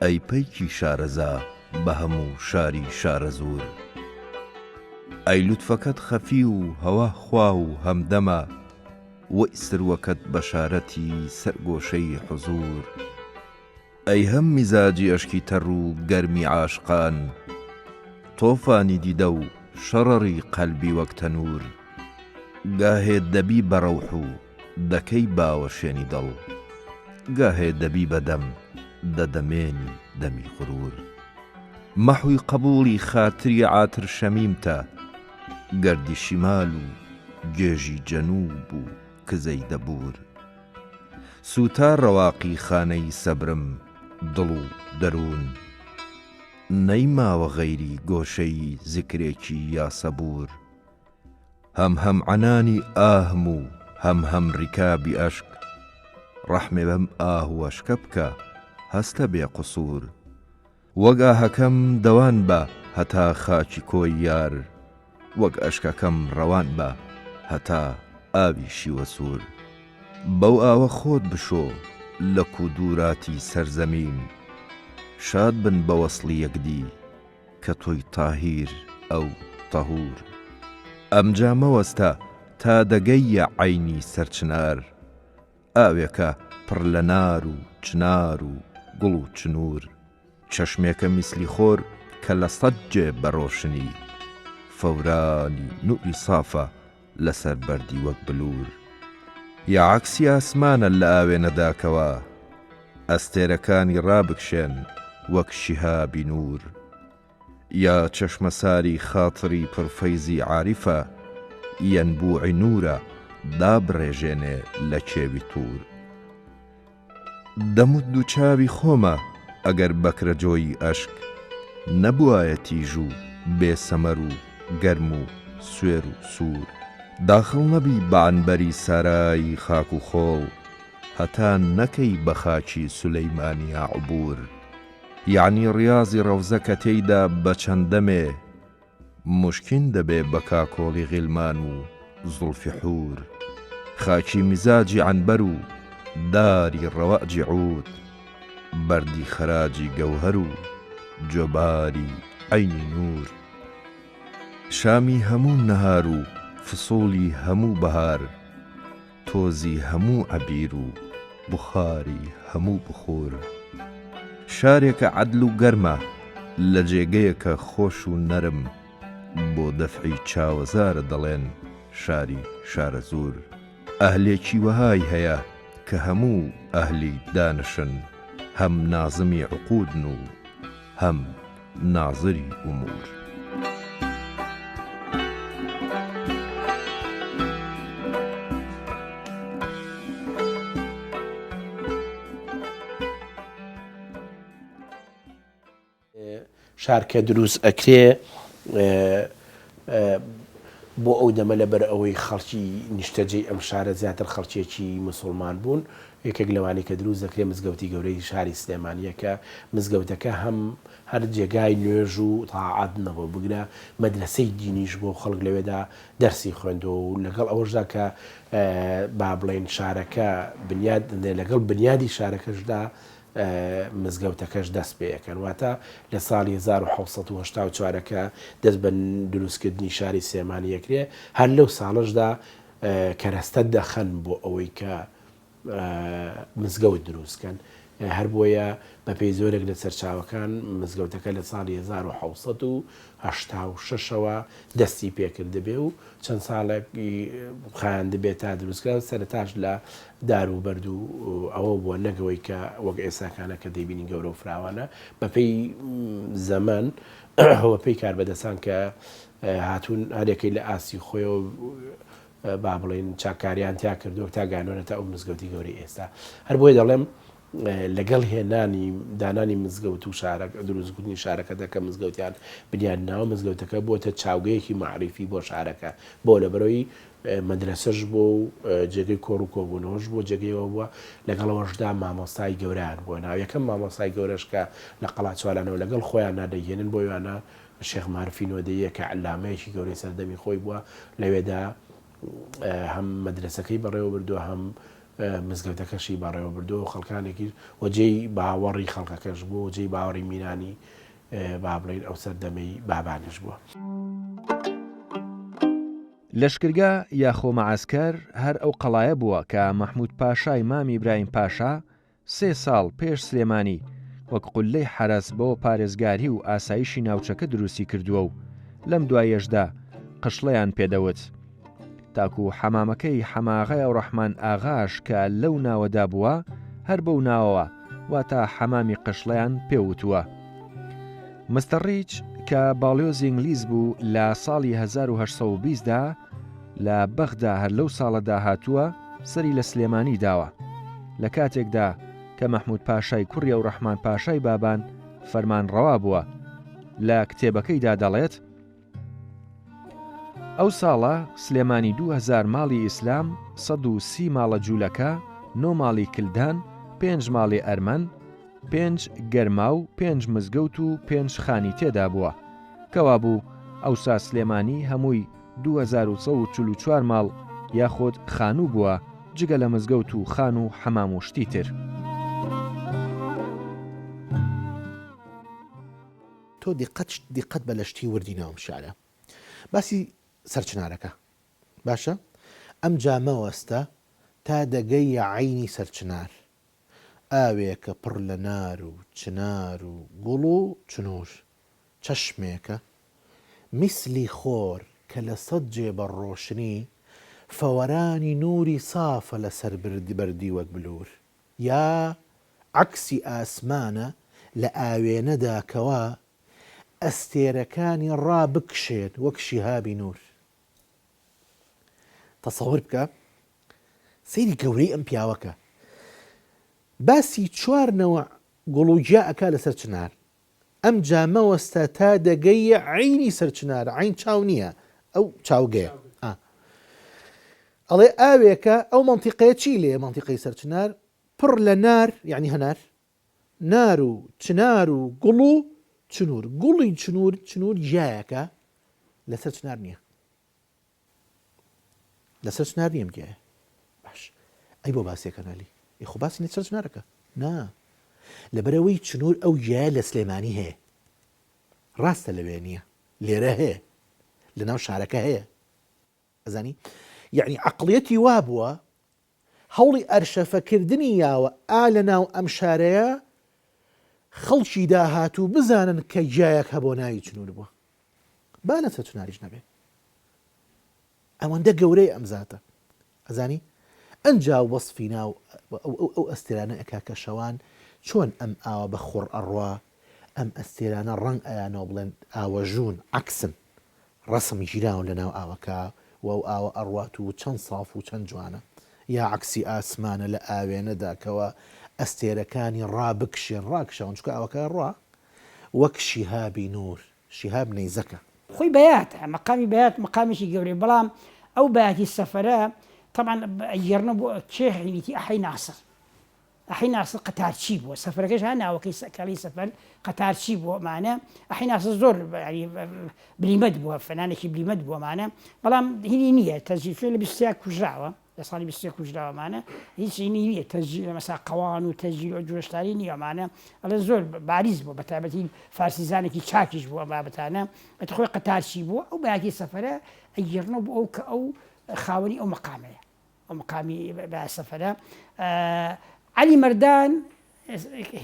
ئەی پەیکی شارەزا بە هەموو شاری شارەزوور. ئەی لوتفەکەت خەفی و هەوا خوا و هەمدەمە. وەی سروەکەت بەشارەتی سەر گۆشەی حوزوور. ئەی هەم میزاجی ئەشکی تەڕ و گەرمی عاشقان. تۆفانی دیدە و شەڕەڕی قەلبی وەک تەنوور. گاهێ دەبی بە ڕەوح و دەکەی باوەشێنی دڵ. گاهێ دەبی بە دەم دەدەمێنی دەمی غروور. مەحوی قەبووڵی خاتری عاتر شەمیمتە. گەردی شیمال و گێژی جەنووب و کزەی دەبوور. سووتا ڕەواقی خانەی سەبرم دڵ و دەروون. نەیماوە غەیری گۆشەی زیکرێکی یاسەبوور. هەم هەم عەنانی ئاهم و هەم هەم ڕیکابی ئەشک. ڕەحمێ بەم ئاه و ئەشکە بکە هەستە بێ قسوور. وەک ئاهەکەم دەوان بە هەتا خاکی کۆی یار وەک ئەشکەکەم ڕەوان بە هەتا ئاوی شیوەسوور بەو ئاوە خۆت بشۆ لە کودووراتی سەر زەمین شاد بن بە وەسڵی یەکدی کە تۆی تاهیر ئەو تەهوور ئەمجا مەوەستە تا دەگەییە عەینی سەرچنار ئاوێکە پڕ لە نار و چنار و گوڵ و چنوور. چەشمێکە میسلی خۆر کە لە سەد جێ بە ڕۆشنی. فەورانی نووری سافە لە سەر بەردی وەک بلوور. یا عەکسی ئاسمانە لە ئاوێنەدا کەوا. ئەستێرەکانی ڕابکشێن وەک شیهابی نوور. یا چەشمەساری خاتری پڕ فەیزی عاریفە یەنبوعی نوورە دابڕێژێنێ لە کێوی توور. دەمت دووچاوی خۆمە ئەگەر بەکرەجۆی ئەشک نەبوایە تیژ و بێ سەمەر و گەرم و سوێر و سوور. داخڵ نەبی بە عەنبەری سارای خاک و خۆڵ هەتا نەکەی بە خاکی سولەیمانیا عبوور. یەعنی ڕیازی ڕەوزە کە تێیدا بە چەند دەمێ موشکین دەبێ بە کاکۆڵی غیلمان و زوڵفی حوور خاکی میزاجی عەنبەر و داری ڕەوەجی عوود بەردی خەراجی گەوهەر و جۆباری عەینی نوور شامی هەموو نەهار و فسوڵی هەموو بەهار تۆزی هەموو عەبیر و بوخاری هەموو بخوور. شارێکە عەدل و گەرمە، لە جێگەیەکە خۆش و نەرم، بۆ دەفعی چاوەزارە دەڵێن شاری شارەزوور. ئەهلێکی وەهای هەیە کە هەموو ئەهلی دانشن، هەم نازمی عقوودن و هەم نازری ئوموور. شار کە دروست ئەکرێ بۆ ئەو دەمە لەبەر ئەوەی خەڵکی نیشتەجێی ئەم شارە زیاتر خەڵکێکی مسوڵمان بوون یەکێک لەوانەی کە دروست دەکرێت مزگەوتی گەورەی شاری سلێمانییە کە مزگەوتەکە هەم هەر جێگای نوێژ و تاعات نەبووە بگرە مەدرەسەی دینیش بووە و خەڵک لەوێدا دەرسی خوێندووە و لەگەڵ ئەوەشدا کە با بڵێین شارەکە بنیاد دەنرێت لەگەڵ بنیادی شارەکەشدا مزگەوتەکەش دەست پێ ئەکەن واتە لە ساڵی 1784 کە دەست بە دروستکردنی شاری سلێمانی ئەکرێ هەر لەو ساڵەشدا کەرەستە دەخەن بۆ ئەوەی کە مزگەوت دروست کەن، هەربۆیە بەپێی زۆرێک لە سەرچاوەکان مزگەوتەکە لە ساڵی 1786 ەوە دەستی پێکردبێ و چەند ساڵێک خایاندبێ تا دروستکرا، سەرەتاش لە دار و بەرد و ئەوە بووە نەک ئەوەی کە وەک ئێستاکانە کە دەیبینین گەورە و فراوانە، بەپێی زەمەن و بەپێی کاربەدەستان کە هاتوون هەریەکەی لە ئاستی خۆیەوە با بڵێین چاککاریان تیا کردووە تا گانۆنەتە ئەو مزگەوتی گەورەی ئێستا. هەر بۆیە دەڵێم لەگەڵ هێنانی دانانی مزگەوت و شارەکە دروستکردنی شارەکەدا کە مزگەوتیان بنیاد ناوە مزگەوتەکە بۆتە چاوگەیەکی مەعریفی بۆ شارەکە بۆ لەبەرەوەی. مەدرەسەش بووە و جێگەی کۆڕ و کۆبوونەوەش بووە، جێگەی ئەوە بووە، لەگەڵ ئەوەشدا مامۆستای گەورەیان بووە. ناو یەکەم مامۆستای گەورەش کە لە قەڵاچوالانەوە لەگەڵ خۆیاندا دەیهێنن بۆ وێنە شێخ مارفی نۆدێیە کە عەلامەیەکی گەورەی سەردەمی خۆی بووە، لەوێدا هەم مەدرەسەکەی بەڕێوە بردووە هەم مزگەوتەکەشی بەڕێوە بردووە و خەڵکانێکیش و جێی باوەڕی خەڵکەکەش بووە و جێی باوەڕی میرانی با بڵێین ئەو سەردەمەی بابانیش بووە. لەشکرگا یاخۆ مەعەسکەر هەر ئەو قەڵایە بووە کە مەحموود پاشای مامی ئیبراهیم پاشا سێ ساڵ پێش سلێمانی وەک قوللەی حەرەس بۆ پارێزگاری و ئاسایشی ناوچەکە دروستی کردووە و لەم دواییەشدا قشڵەیان پێ دەوت. تاکو حەمامەکەی حەماغای ئەوڕەحمان ئاغاش کە لەو ناوەدا بووە هەر بەو ناوەوە واتە حەمامی قشڵەیان پێ وتووە. مستەر ڕیچ کە باڵیۆزی ئینگلیز بوو لە ساڵی 1820 دا لە بەغدا هەر لەو ساڵەدا هاتووە سەری لە سلێمانی داوە لە کاتێکدا کە مەحمود پاشای کوڕی ئەوڕەحمان پاشای بابان فەرمانڕەوا بووە لە کتێبەکەیدا دەڵێت ئەو ساڵە سلێمانی 2000 ماڵی ئیسلام، 130 ماڵە جوولەکە، نۆ ماڵی کلدان، پێنج ماڵی ئەرمەن، پێنج گەرماو، پێنج مزگەوت و پێنج خانی تێدا بووە. کەوابوو ئەوسا سلێمانی هەمووی 2144 ماڵ یاخود خانوو بووە جگە لە مزگەوت و خان و حەمام و شتی تر. تۆ دیقەت دیقەت بە لە شتی وردی ناوم شعرە باسی سەرچنارەکە باشە ئەمجا مەوەستە تا دەگەیە عەینی سەرچنار ئاوێکە پڕ لە نار و چنار و گوڵ و چنوور چەشمێکە میسلی خۆر کە لە سەد جێ بە ڕۆشنی فەوەرانی نووری سافە لە سەر بەردی وەک بلوور یا عەکسی ئاسمانە لە ئاوێنەدا کەوا ئەستێرەکانی ڕابکشێت وەک شیهابی نوور. تەسەور بکە سەیری گەورەی ئەم پیاوە کە باسی چوار نەوع گوڵ و گیا ئەکا لەسەر چنار ئەمجا مەوەستە تا دەگەیە عەینی سەر چنار عەین چاو نییە ئەو چاوگەیە ئا ئەڵێ ئاوێکە ئەو مەنتیقەیە چی لێ مەنتیقەی سەر چنار پڕ لە نار یعنی هەنار نار و چنار و گوڵ و چنور گوڵی چنور چنور گیایەکە لەسەر چنار نییە لەسەر چنار نییە ئەم گیایە باش ئەی بۆ باسیەکە نالی ئی خۆ باسی لەسەر چنارەکە نا لەبەرەوەی چنور ئەو گیایە لە سلێمانی هەیە ڕاستە لەوێ نییە لێرە هەیە لەناو شارەکە هەیە ئەزانی یعنی عقلیەتی وا بووە هەوڵی ئەرشەفەکردنی یاوە ئا لەناو ئەم شارەیە خەڵکی داهاتوو بزانن کە گیایەک هەبووە ناوی چنور بووە با لەسەر چناریش نەبێ ئەوەندە گەورەی ئەم زاتە ئەزانی ئەنجا وەسفی ناو ئەو ئەستێرانە ئەکا کە شەوان چۆن ئەم ئاوە بە خوڕ ئەڕوا ئەم ئەستێرانە ڕەنگ ئەیانەوە بڵێن ئاوەژوون عەکسن ڕەسم گیراون لە ناو ئاوەکە و ئەو ئاوە ئەڕوات و چەند ساف و چەند جوانە یا عەکسی ئاسمانە لە ئاوێنەدا کەوا ئەستێرەکانی ڕابکشێن ڕاکشاون چونکە ئاوەکە ئەڕوا وەک شیهابی نوور شیهاب نەیزەکە. خۆی بەیاتە، مەقامی بەیات مەقامێکی گەورەیە، بەڵام ئەو بەیاتی سەفەرە تەبعەن ئەگێڕنەوە بۆ کێ هەینیتی ئەحەی ناسر، ئەحەی ناسر قەتارچی بووە، سەفەرەکەش ها ناوەکەی کەڵی سەفەر قەتارچی بووە ئەمانە، ئەحەی ناسر زۆر یانی بلیمەت بووە، فەنانێکی بلیمەت بووە ئەمانە، بەڵام هینی نییە تەسجیل چونکە لە 23 کوژراوە. لە ساڵی 23 کوژراوە ئەمانە هیچ هینی نییە تەسجیل مەسا قەوان و تەسجیل و جۆشتاری نییە ئەمانە ئەڵێ زۆر باریز بووە بە تایبەتی فارسی زانێکی چاکیش بووە ئەم بابەتانە ئەتە خۆی قەتارچی بووە ئەو بایەکی سەفەرە ئەگێڕنەوە بۆ ئەو کە ئەو خاوەنی ئەو مەقامەیە ئەو مقامی بە سەفەرە عەلی مەردان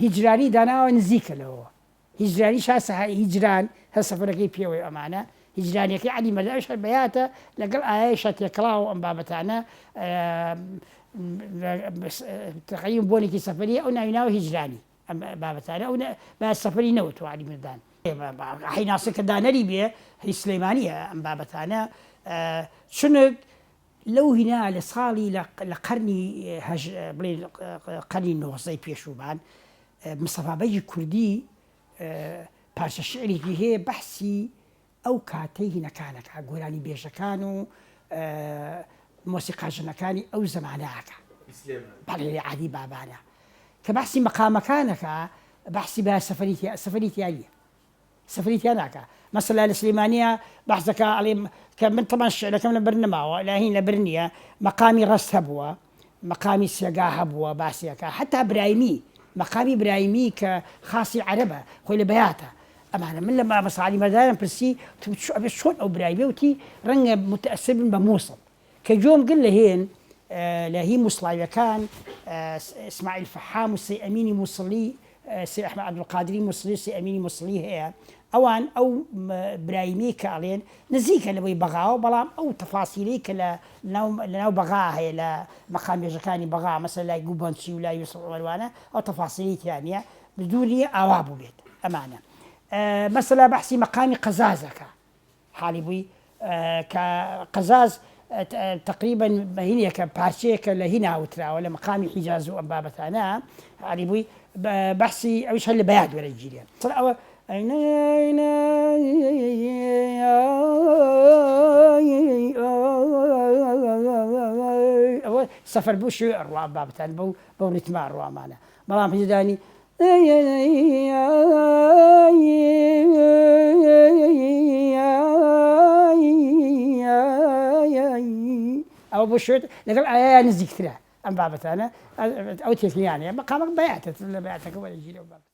هیجرانی داناوە نزیکە لەوە هیجرانی شا سەهای هیجران هەر سەفەرەکەی پێوەی ئەمانە هیجرانیەکەی عەلی مەردان ئەویش هەر بەیاتە لەگەڵ ئایایشا تێکەڵاوە ئەم بابەتانە تەقریبا بۆنێکی سەفەریە ئەو ناوی ناوە هیجرانی ئەم بابەتانە ئەو بە سەفەری نەوتوە عەلی مەردان حەی ناسر کە دانەری بێ هی سلەیمانیە ئەم بابەتانە چونک لەو هینا لە ساڵی لە قەرنی هەژ بڵێ قەرنی نۆزدەی پێشووبان مستەفا بەگی کوردی پارچە شیعرێکی هەیە بەحسی ئەو کاتەی هینەکان ئەکا گۆرانی بێژەکان و. مۆسیقاژەنەکانی ئەو زەمانە ئەکا. بەڵێ عەلی بابانە. کە بەحسی مەقامەکان ئەکا بەحسی بە سەفەری تیا سەفەری تیا نییە. سەفەری تیا ناکا. مەسەلا لە سلێمانییە بەحس دەکا ئەڵێ کە من تەبعەن شیعرەکەم لەبەر نەماوە لە هین لەبەر نییە مەقامی ڕەست هەبووە مەقامی سێگا هەبووە باسی ئەکا حەتا برایمی مەقامی برایمی کە خاسی عەرەبە خۆی لە بەیاتە ئەمانە من لە مامۆستا عەلی مەردانم پرسی وتم چۆ ئەبێ چۆن ئەو برایمە وتی ڕەنگە متەئسر بن بە موسڵ کە گوێم گرت لە هێن لە هی موسڵاویەکان ئیسماعیل فەحام و سەی ئەمینی موسڵی سەی ئەحمەد عەبدولقادری موسڵی و سەی ئەمینی موسڵی هەیە ئەوان ئەو برایمیەی کە ئەڵێن نزیکە لەوەی بەغاوە بەڵام ئەو تەفاسیلەی کە لە ناو لە ناو بەغا هەیە لە مەقام بێژەکانی بەغا مەسەلەن لای گوبەنچی و لای یوسف عومەر وانە ئەو تەفاسیلەی تیا نیە دوور نیە ئاوا بووبێت ئەمانە مەسەلا بەحسی مەقامی قەزازەکە حاڵی بووی کە قەزاز تەقریبەن هینێکە پارچەیەکە لە هینا وتراوە لە مەقامی حیجاز و ئەم بابەتانە حاڵی بووی بەحسی ئەویش هەر لە بەیاد وەرەگیرێ ئەوە ئەوە سەفەر بوو شوێ ئەڕوا بابەتان بەو بەو ڕیتمە ئەڕوامانە بەڵام هیچدانی ئەوە بۆ شوێت لەگەڵ ئایا نزیکترە ئەم بابەتانە ئەو تێکنیانەیە مەقامەک بەیاتە لە بەیاتەکە وەرەگیرەوە بابەت.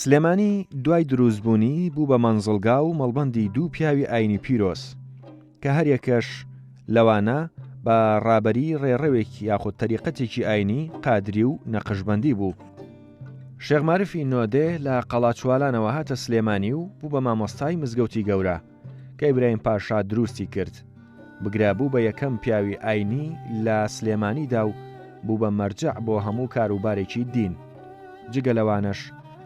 سلێمانی دوای دروستبوونی بوو بە مەنزڵگا و مەڵبەندی دوو پیاوی ئاینی پیرۆز کە هەریەکەش لەوانە بە ڕابەری ڕێڕەوێکی یاخود تەریقەتێکی ئاینی قادری و نەقشبەندی بوو. شێخ مارفی نۆدێ لە قەڵاچوالانەوە هاتە سلێمانی و بوو بە مامۆستای مزگەوتی گەورە کە ئیبراهیم پاشا دروستی کرد، بگرە بوو بە یەکەم پیاوی ئاینی لە سلێمانیدا و بوو بە مەرجەع بۆ هەموو کاروبارێکی دین. جگە لەوانەش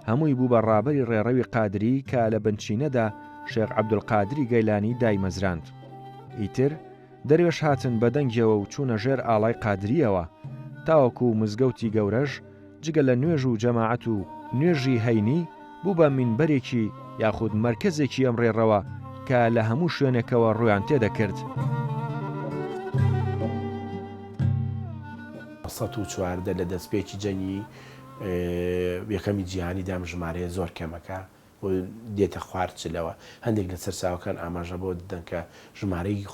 هەمووی بوو بە ڕابەری ڕێڕەوی قادری کە لە بنچینەدا شێخ عەبدولقادری گەیلانی دایمەزراند. ئیتر دەروێش هاتن بە دەنگیەوە و چوونە ژێر ئاڵای قادرییەوە، تاوەکو مزگەوتی گەورەش جگە لە نوێژ و جەماعەت و نوێژی هەینی، بوو بە مینبەرێکی یاخود مەرکەزێکی ئەم ڕێڕەوە کە لە هەموو شوێنێکەوە ڕوویان تێدەکرد. 114 لە دەستپێکی جەنگی یەکەمی جیهانیدا ئەم ژمارەیە زۆر کەمەکە و دێتە خوار چلەوە. هەندێک لە سەرچاوەکان ئاماژە بەوە دەدەن کە ژمارەی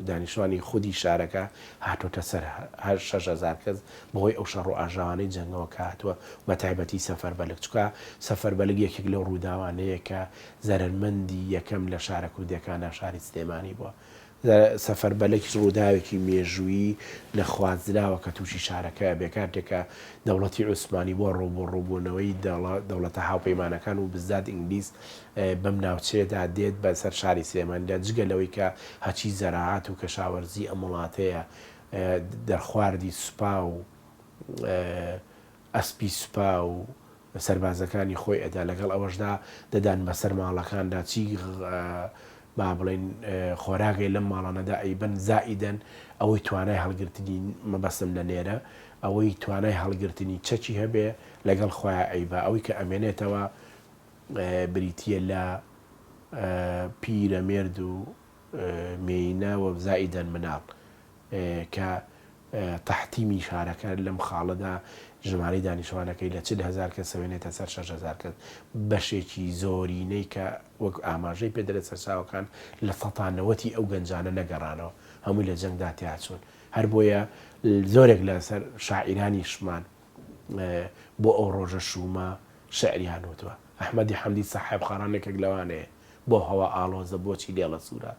دانیشتوانی خودی شارەکە هاتۆتە سەر هەر 6000 کەس بەهۆی ئەو شەڕ و ئاژاوانەی جەنگەوە کە هاتووە بە تایبەتی سەفەربەلک چونکە سەفەربەلک یەکێک لەو ڕووداوانەیە کە زەرەرمەندی یەکەم لە شارە کوردیەکاندا شاری سلێمانی بووە. سەفەربەلەکیش ڕووداوێکی مێژوویی نەخوازراوە کە تووشی شارەکە ئەبێ کاتێک کە دەوڵەتی عوسمانی بۆ ڕووبەڕووبوونەوەی دەوڵەتە هاوپەیمانەکان و بزات ئینگلیز بەم ناوچەیەدا دێت بە سەر شاری سلێمانیدا جگە لەوەی کە هەچی زەراعەت و کەشاوەرزی ئەم وڵاتەیە دەرخواردی سوپا و ئەسپی سوپا و. سەربازەکانی خۆی ئەدا لەگەڵ ئەوەشدا دەدان بەسەر ماڵەکاندا چی با بڵێین خۆراکێ لەم ماڵانەدا ئەیبەن زائیدەن ئەوەی توانای هەڵگرتنی مەبەستم لە نێرە ئەوەی توانای هەڵگرتنی چەکی هەبێ لەگەڵ خۆیا ئەیبا ئەوەی کە ئەمێنێتەوە بریتییە لە پیرەمێرد و مێینە و زائیدەن مناڵ کە تەحتیمی شارەکە لەم خاڵەدا ژمارەی دانیشتوانەکەی لە 40 هەزار کەسەوە نێتە سەر 6000 کەس، بەشێکی زۆرینەی کە وەک ئاماژەی پێ دەرێت سەرچاوەکان لە سەتا نەوەتی ئەو گەنجانە نەگەڕانەوە هەمووی لە جەنگدا تیاچوون هەر بۆیە زۆرێک لە سەر شاعیرانیشمان بۆ ئەو ڕۆژە شوومە شعریان وتوە ئەحمەدی حەمدی سەحێب خاڕان یەکێک لەوانەیە بۆ هەوا ئاڵۆزە بۆچی لێڵە سوورە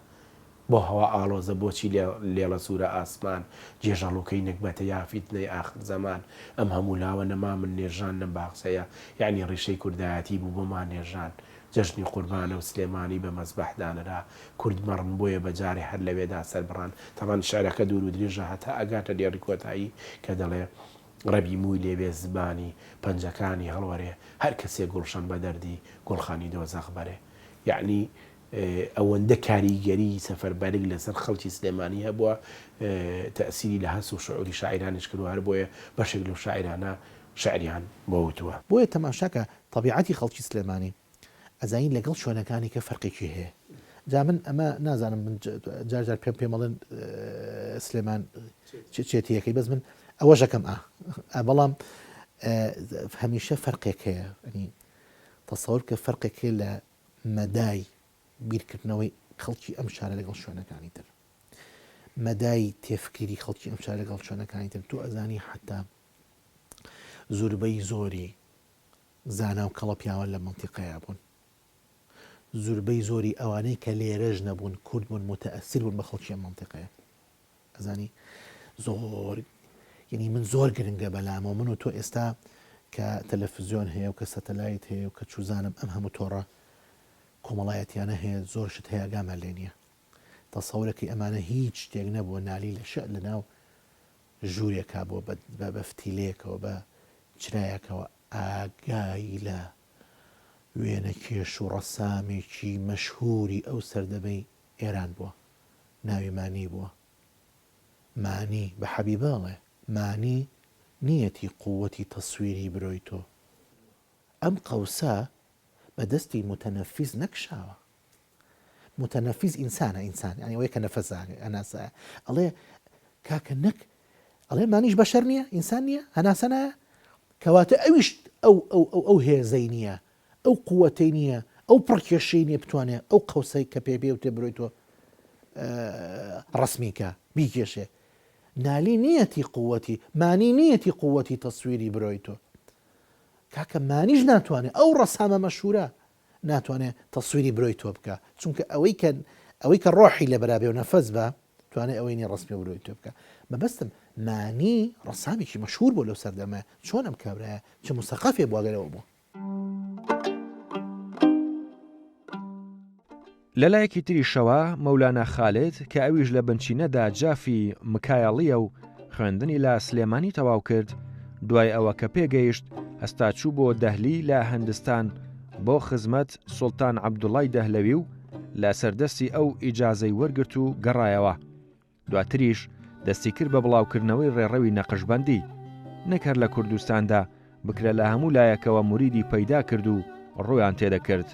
بۆ هەوا ئاڵۆزە بۆچی لێڵە سوورە ئاسمان جێژەڵوکەی نەگبەتە یا فیتنەی ئاخر زەمان ئەم هەموو لاوە نەمامن نێژران لەم باخچەیە یەعنی ڕیشەی کوردایەتی بوو بۆمان نێژران جەژنی قوربانە و سلێمانی بە مەزبەح دانرا کورد مەڕن بۆیە بە جارێ هەر لەوێدا سەربڕان تەبعەن شعرەکە دوور و درێژە هەتا ئەگاتە دێڕی کۆتایی کە دەڵێ ڕەبی مووی لێ بێ زبانی پەنجەکانی هەڵوەرێ هەر کەسێ گوڵشەن بە دەردی گوڵخانی دۆزەخ بەرێ یەعنی ئەوەندە کاریگەری سەفەربەرگ لەسەر خەڵکی سلێمانی هەبووە، تەئسیری لە هەست و شعوری شاعیرانیش کردووە، هەر بۆیە بەشێک لەو شاعیرانە شعریان بۆ وتووە. بۆیە تەماشاکە تەبیعەتی خەڵکی سلێمانی ئەزانی لەگەڵ شوێنەکانی کە فەرقێکی هەیە جا من ئەمە نازانم من جار جار پێم پێمەڵێن سلێمان چێتیەکەی بەس من ئەوەشەکەم ئا بەڵام هەمیشە فەرقێک هەیە ئەنی تەسەور کە فەرقێک هەیە لە مەدای بیرکردنەوەی خەڵکی ئەم شارە لەگەڵ شوێنەکانی تر، مەدای تێفکری خەڵکی ئەم شارە لەگەڵ شوێنەکانی تر، تۆ ئەزانی حەتا زوربەی زۆری زانا و کەڵە پیاوان لە مەنتیقەیا بوون، زوربەی زۆری ئەوانەی کە لێرەش نەبوون کورد بوون موتەئەسیر بوون بە خەڵکی ئەم مەنتیقەیە. ئەزانی زۆر یعنی من زۆر گرنگە بەلامەوە من و تۆ ئێستا کە تەلەفزیۆن هەیە و کە سەتەلایت هەیە و کە چوزانم ئەم هەموو تۆڕە کۆمەڵایەتیانە هەیە زۆر شت هەیە ئاگامان لێ نییە تەسەورەکەی ئەمانە هیچ شتێک نەبووە نالی لە شعر لەناو ژوورێکا بووە بە بە فتیلەیەکەوە بە چرایەکەوە ئاگای لە وێنەکێش و ڕەسامێکی مەشهوری ئەو سەردەمەی ئێران بووە ناوی مانی بووە مانی بە حەبیبە ئەڵێ مانی نیەتی قووەتی تەسویری برۆی تۆ. ئەم قەوسە بە دەستی موتەنەفیس نەکشاوە موتەنەفیس ئینسانە ئینسان یانی ئەوەیە کە نەفەس هەناسە ئەڵێ کاکە نەک ئەڵێ مانیش بەشەر نییە ئینسان نییە هەناسە نایە کەواتە ئەویش ئەو ئەو ئەو ئەو هێزەی نییە ئەو قوەتەی نییە، ئەو پڕکێشەی نییە بتوانێ ئەو قەوسەی کە پێ بێوتێ برۆی تۆ ڕەسمی کە، بیکێشێ. نالی نییەتی قوەتی، مانی نییەتی قوەتی تەسویری برۆی تۆ. کاکە مانیش ناتوانێ، ئەو ڕەسامە مەشهورە ناتوانێ تەسویری برۆی تۆ بکا، چونکە ئەوەی کە ئەوەی کە ڕۆحی لەبەرا بێ و نەفەس بە، توانای ئەوەی نییە ڕەسمی برۆی تۆ بکا. مەبەستم مانی ڕەسامێکی مەشهور بووە لەو سەردەمە، چۆن ئەم کابرایە چ موسەقەفێ بووە گەر ئەوە بوو. لە لایەکی تریشەوە مەولانا خالد کە ئەویش لە بنچینەدا جافی مکایەڵییە و خوێندنی لە سلێمانی تەواو کرد، دوای ئەوە کە پێگەیشت هەستا چوو بۆ دەهلی لە هندستان بۆ خزمەت سوڵتان عەبدوڵای دەهلەوی و لە سەردەستی ئەو ئیجازەی وەرگرت و گەڕایەوە. دواتریش دەستی کرد بە بڵاوکردنەوەی ڕێڕەوی نەقشبەندی، نەک هەر لە کوردستاندا، بکرە لە هەموو لایەکەوە موریدی پەیدا کرد و ڕوویان تێدەکرد.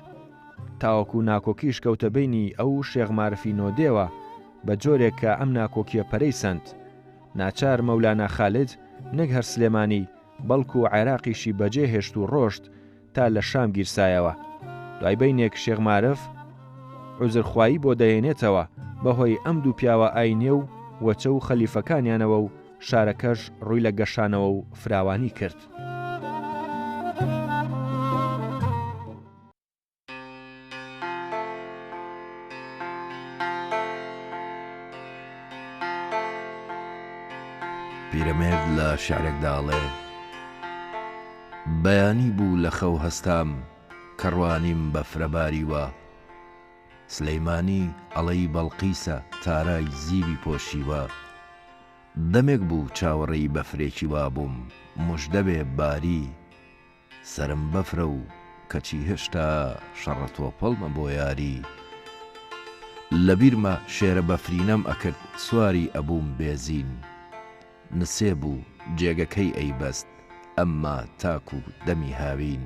تاوەکو ناکۆکیش کەوتە بەینی ئەو و شێخ مارفی نۆدێوە، بە جۆرێک کە ئەم ناکۆکییە پەرەی سەند. ناچار مەولانا خالد نەک هەر سلێمانی، بەڵکو عێراقیشی بەجێ هێشت و ڕۆشت تا لە شام گیرسایەوە. دوای بەینێک شێخ مارف عوزرخوایی بۆ دەهێنێتەوە بە هۆی ئەم دوو پیاوە ئاینیە و وەچە و خەلیفەکانیانەوە و شارەکەش ڕووی لە گەشانەوە و فراوانی کرد. پیرەمێرد لە شیعرێکدا ئەڵێ، بەیانی بوو لە خەو هەستام کە ڕوانیم بەفرە باریوە، سلەیمانی ئەڵێی بەڵقیسە تارای زیوی پۆشیوە، دەمێک بوو چاوەڕێی بەفرێکی وا بووم مژدە بێ باری. سەرم بەفرە و کەچی هێشتا شەڕە تۆپەڵمە بۆ یاری. لە بیرمە شێرە بەفرینەم ئەکرد سواری ئەبووم بێ زین. نسێ بوو جێگەکەی ئەیبەست ئەمما تاکوو دەمی هاوین.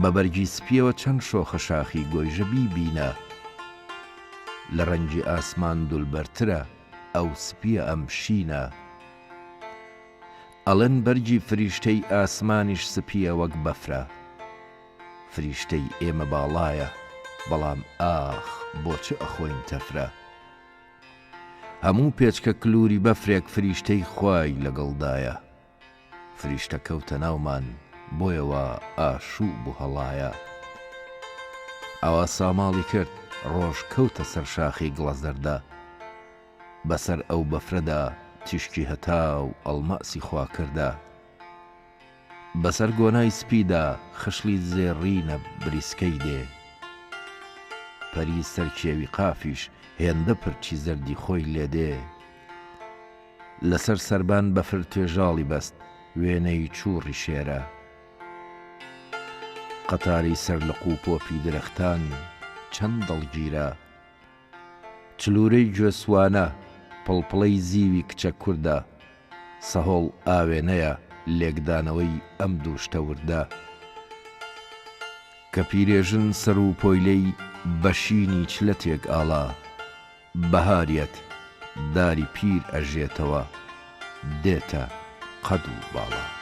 بە بەرگی سپیەوە چەند شۆخە شاخی گۆیژە بیبینە. لە ڕەنگی ئاسمان دولبەرترە ئەو سپیە ئەم شینە. ئەڵێن بەرگی فریشتەی ئاسمانیش سپیە وەک بەفرە. فریشتەی ئێمە باڵایە بەڵام ئاخ بۆ چ ئەخۆین تەفرە. هەموو پێچکە کلوری بەفرێک فریشتەی خوای لەگەڵدایە. فریشتە کەوتە ناومان بۆیە وا ئاشووب و هەڵایە. ئاوا ساماڵی کرد ڕۆژ کەوتە سەر شاخی گڵەزەردە. بەسەر ئەو بەفرەدا تیشکی هەتاو ئەڵماسی خوا کردە. بەسەر گۆنای سپیدا خشڵی زێڕینە بریسکەی دێ. پەری سەر کێوی قافیش هێندە پرچی زەردی خۆی لێ دێ. لەسەر سەربان بەفر توێژاڵی بەست وێنەی چووڕی شێرە. قەتاری سەر لق و پۆپی درەختان چەند دڵگیرە. چلوورەی گوێسوانە، پڵپڵەی زیوی کچە کوردە، سەهۆڵ ئاوێنەیە لێکدانەوەی ئەم دوو شتە وردە. کە پیرێژن سەر و پۆیلەی بە شینی چلەتێک ئاڵا، بەهاریەت داری پیر ئەژێتەوە دێتە قەد و باڵا.